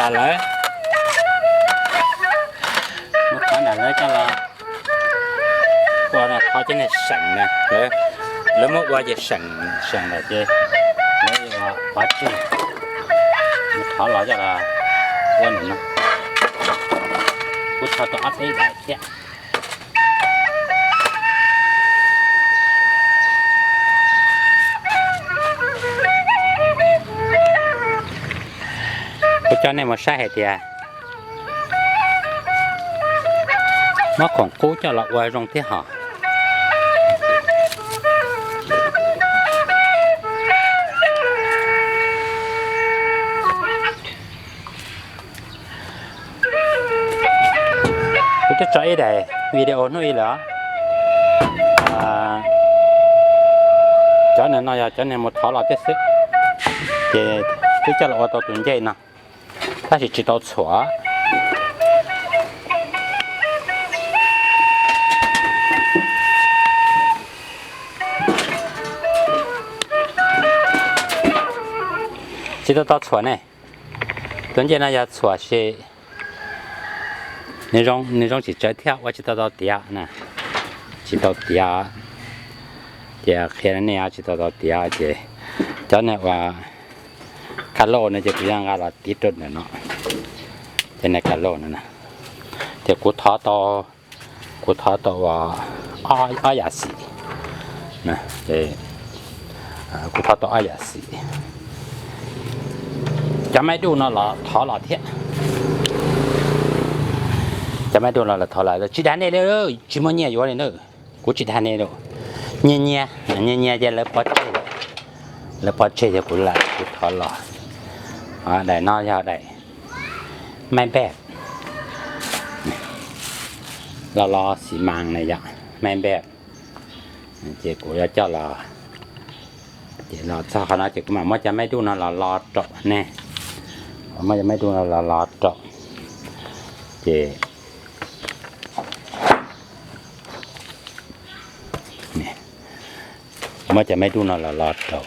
Lawv, mus thov ntawm lawv coj los ua no, thov cov niag seem na, lawv muab ua ces seem, seem lawm ces lawv ua pov tseg, mus thov los coj los ua ntawm no. Kuv thov tau ob peb daim thiab. Kuv coj nej mus saib hais tias muab khoom qub coj los ua zoo thiab hos. Kuv twb tso ib daim video hnub ib lawm. Cov niag no yog cov niag mus thov los thiab xwb, ces twb coj los ua tau tus ncej no, tab sis tsis tau txhuam. Tsis tau tau txhuam ne. Tus ncej no yog txhuam ces nws zoo tsis tsawv thiab, ua tsis tau tau tiav na, tsis tau tiav. Ces qhia nej tsis tau tau tiav ces cov niag uas ka lauj no ces kuv yuav nqa los tiv rau ntawm no. Cov niag ka lauj no ces kuv thov tau, kuv thov tau ob yam xim. Kuv thov tau ob yam xim. Cov maib duj no los thov los thiab. Cov maib duj no los thov los, tsis dag nej li, tsis muaj nyiaj yuav li na. Kuv tsis dag nej li. Nyias nyias, nyias nyias ces lawv pov tseg, lawv pov tseg ces kuv lam kuv thov los. Daim no yog daim maib npaj, los los xi mas na yom, maib npaj. Ces kuv yuav coj los, ces los txog qhov no ces kuv mam muab cov maib duj no los lo rau ne. Muab cov maib duj no los lo rau. Ces muab cov maib duj no los lo rau.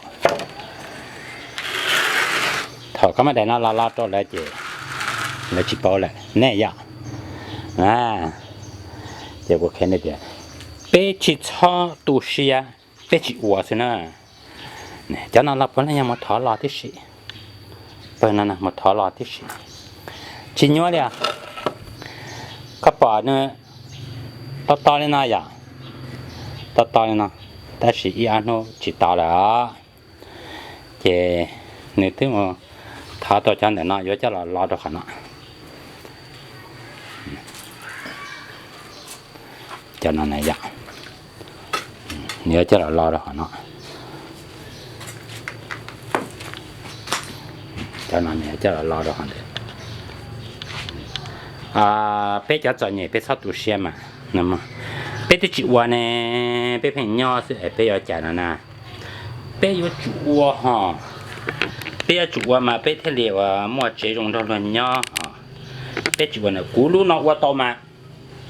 Thaum koj muab daim no los lo rau lawm ces lawv tsis paub lawm ne yom. Ces kuv qhia nej tias peb tsis txhob tu siab, peb tsis ua xwb na. Cov no los puav leej yog mus thov los tib si. Pawg no mus thov los tib si, tsis nyuaj li os. Koj pom nws to to li no yom, to to li no, tab sis ib ob hnub tsis to lawm os. Ces nws twb mus thov tau cov ntawm no, yuav coj los lo rau qhov no. Cov no na yom, nws yuav coj los lo rau qhov no. Cov no nws yuav coj los lo rau qhov ntawd. Peb cov txom nyem peb txhob tu siab mas. Peb twb tsis ua ne, peb pheej nyob xwb es peb yuav cas no na. Peb yuav tsum ua hos, peb yuav tsum ua mas peb thiaj li uas muaj tsev zoo nrog luag nyob hos. Peb tsis ua na, kuv lub no ua tau mas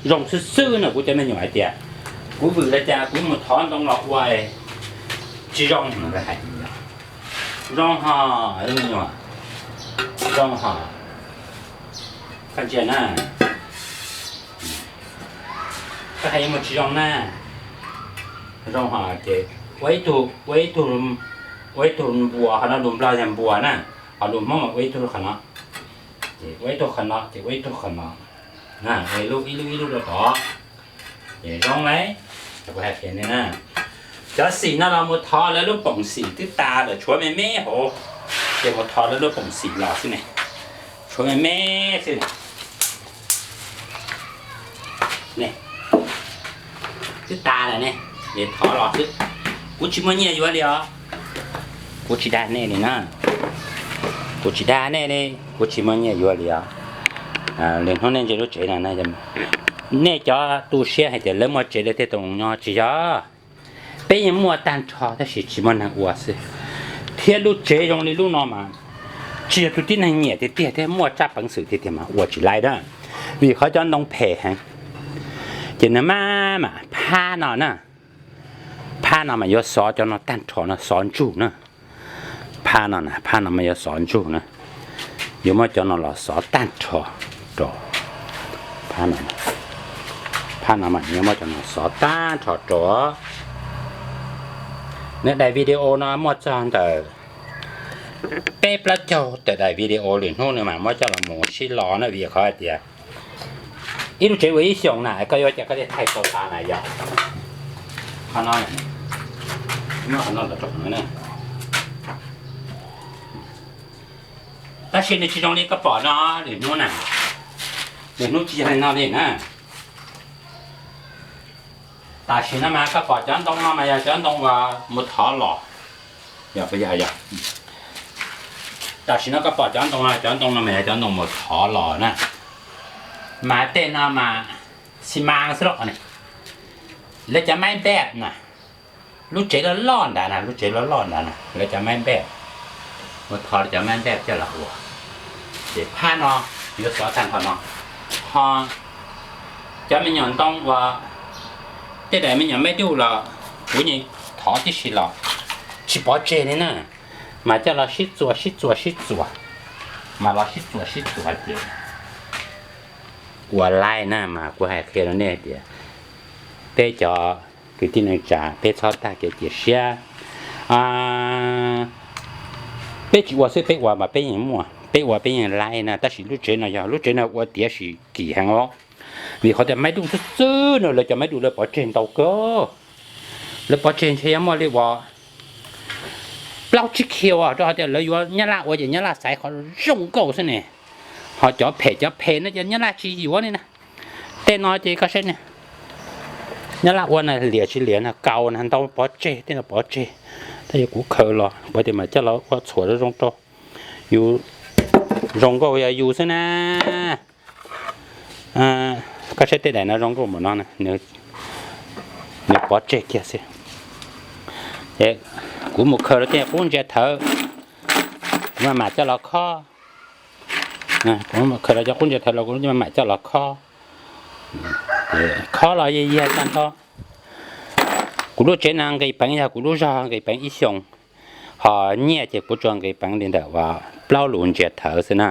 zoo xwb xwb na, kuv cov me nyuam hais tias kuv vwm li cas kuv mus thov ntoo los ua tsis zoo no. Zoo hos me nyuam, zoo hos. Koj ntsia na, koj hais yuav mus tsis zoo na. Zoo hos ces ua ib tug, ua ib tug, ua ib tug npua, qhov no lus Nplog yog npua na, ho lus Hmoob mas ua ib tug qhov no. Ces ua ib tug qhov no, ces ua ib tug qhov no, ib lub ib lub ib lub rau tod. Ces zoo lauj, kuv hais tias ne, cov xim no los mus thov lawv lub poom xim twb tas lawm, tshuav me me hauv, ces mus thov lawv lub poom xim los xwb ne, tshuav me me xwb ne. Twb tas lawm ne, es thov los xwb. Kuv tsis muaj nyiaj yuav li os. Kuv tsis dag nej li na. Kuv tsis dag nej li, kuv tsis muaj nyiaj yuav li os. Lwm hnub nej ntsia lub tsev no, nej cov tu siab hais tias lawv muaj tsev lawv thiaj tau nyob, tsis yog. Peb yeej muaj tag nrho tab sis tsis muaj neeg ua xwb. Thiab lub tsev zoo li lub no mas tsis yog tus tib neeg nyiam tiag tiag thiab muaj tsab peev xwm tiag tiag mas ua tsis laib na. Vim qhov cov ntoo phem heev, ces nws maj mam phab no na, phab no mas yuav xov cov no tag nrho no, xov ntsug na. Phab no, phab no mas yuav xov ntsug na. Yuav muab cov no los xov tag nrho rau. Phab no, phab no mas yuav muab cov no xov tag nrho rau. Nws daim video no muaj txog ntawm peb plaub caug tawm daim video lwm hnub no mas muab coj los mus sib lo na, vim qhov hais tias ib lub tsev ua ib xyoos na, koj yuav ua cas koj thiaj thaij tau tas na yog. Qhov no, qhov no ntawm rau na. Tab sis nws tsis zoo li koj pom no, lwm hnub na, lwm hnub tsis yog li no li na. Tam sim no mas koj pom cov ntoo no mas yog cov ntoo uas mus thov los, yog puas yog? Tam sim no koj pom cov ntoo no, cov ntoo no mas yog cov ntoo mus thov los na. Mas tej no mas xi mas xwb los ne, lawv cov maib npej na, lub tsev loj loj ntawd na, lub tsev loj loj ntawd na lawv cov maib npej, mus thov lawv cov maib npej coj los ua. Ces phab no yuav xov tag nrho no, ho cov me nyuam ntoo uas tej daim me nyuam maib duj los kuv yeej thov tib si los tsis pov tseg li na, mas coj los sib txuas sib txuas sib txuas, mas los sib txuas sib txuas ces ua laij na. Mas kuv hais qhia rau nej tias peb cov kwv tij neej tsa peb txhob tag kev cia siab. Peb tsis ua xwb, peb ua mas peb yeej muaj, peb ua peb yeej laij na. Tab sis lub tsev no yog lub tsev no ua tiav sis kim heev os, vim qhov tias maib duj xwb xwb no lawv cov maib duj lawv pov tseg ntau kawg. Lawv pov tseg ntshe yuav muaj li uas plaub tsib kis rau qhov tias lawv yuav Nyab Laj ua ces Nyab Laj xaiv qhov zoo nkauj xwb ne. Ho cov phem cov phem no ces Nyab Laj tsis yuav li na. Tej no ces koj saib ne, Nyab Laj ua na liam tsis liam na, kaus na ntau pov tseg, tej no pov tseg. Tab sis kuv khaws los kuv tias mas coj los ua txhuam zoo zoo rau yus, zoo nkauj yog yus xwb na. Koj saib tej daim no zoo nkauj npaum no, nws pov tseg kiag xwb. Kuv mus khaws los tej qub ntsia thawv, kuv mam mam coj los khob. Kuv mus khaws los cov qub ntsia thawv los kuv mam mam coj los khob. Khob los yig yig tag nrho. Kuv lub tsev no nqis peev yog kuv lub zog nqis peev ib xyoos, ho nyiaj ces kuv tsuas nqis peev li ntawm uas plaub lus ntsia thawv xwb na.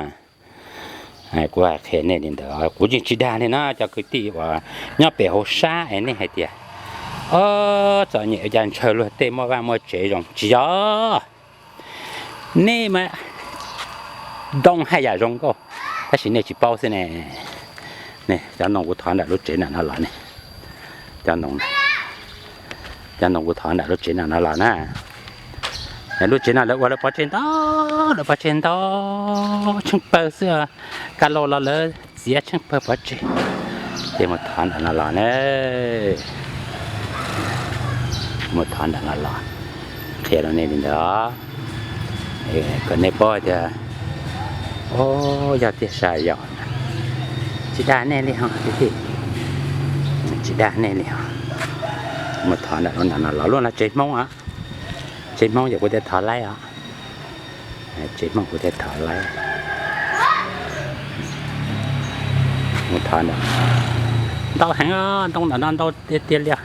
Kuv hais qhia nej li ntawd, kuv yeej tsis dag li na cov kwv tij uas nyob pem hauv sab es nej hais tias, o, txom nyem ua cas ntshaw luag tej muaj vaj muaj tsev zoo, tsis yog. Nej mas ntoo haj yam zoo nkauj, tab sis nej tsis paub xwb ne. Cov ntoo kuv thov ntawm lub tsev nram no los ne, cov ntoo, cov ntoo kuv thov ntawm lub tsev nram no los na. Lub tsev no lawv ua lawv pov tseg ntau, lawv pov tseg ntau, tsheej pawg xwb, ka laus los lawv txiav tsheej pawg pov tseg. Ces mus thov ntawm no los na, mus thov ntawm no los, qhia rau nej li ntawd, kom nej paub tias, o, yog tiag sas yom. Tsis dag nej li ho, tsis dag nej li ho. Mus thov ntawm no los, lub no tsev Hmoob os, tsev Hmoob ces kuv thiaj thov laib os. Tsev Hmoob kuv thiaj thov laib. Mus thov ntawm, ntau heev, ntoo ntawm no ntau tiag tiag li os.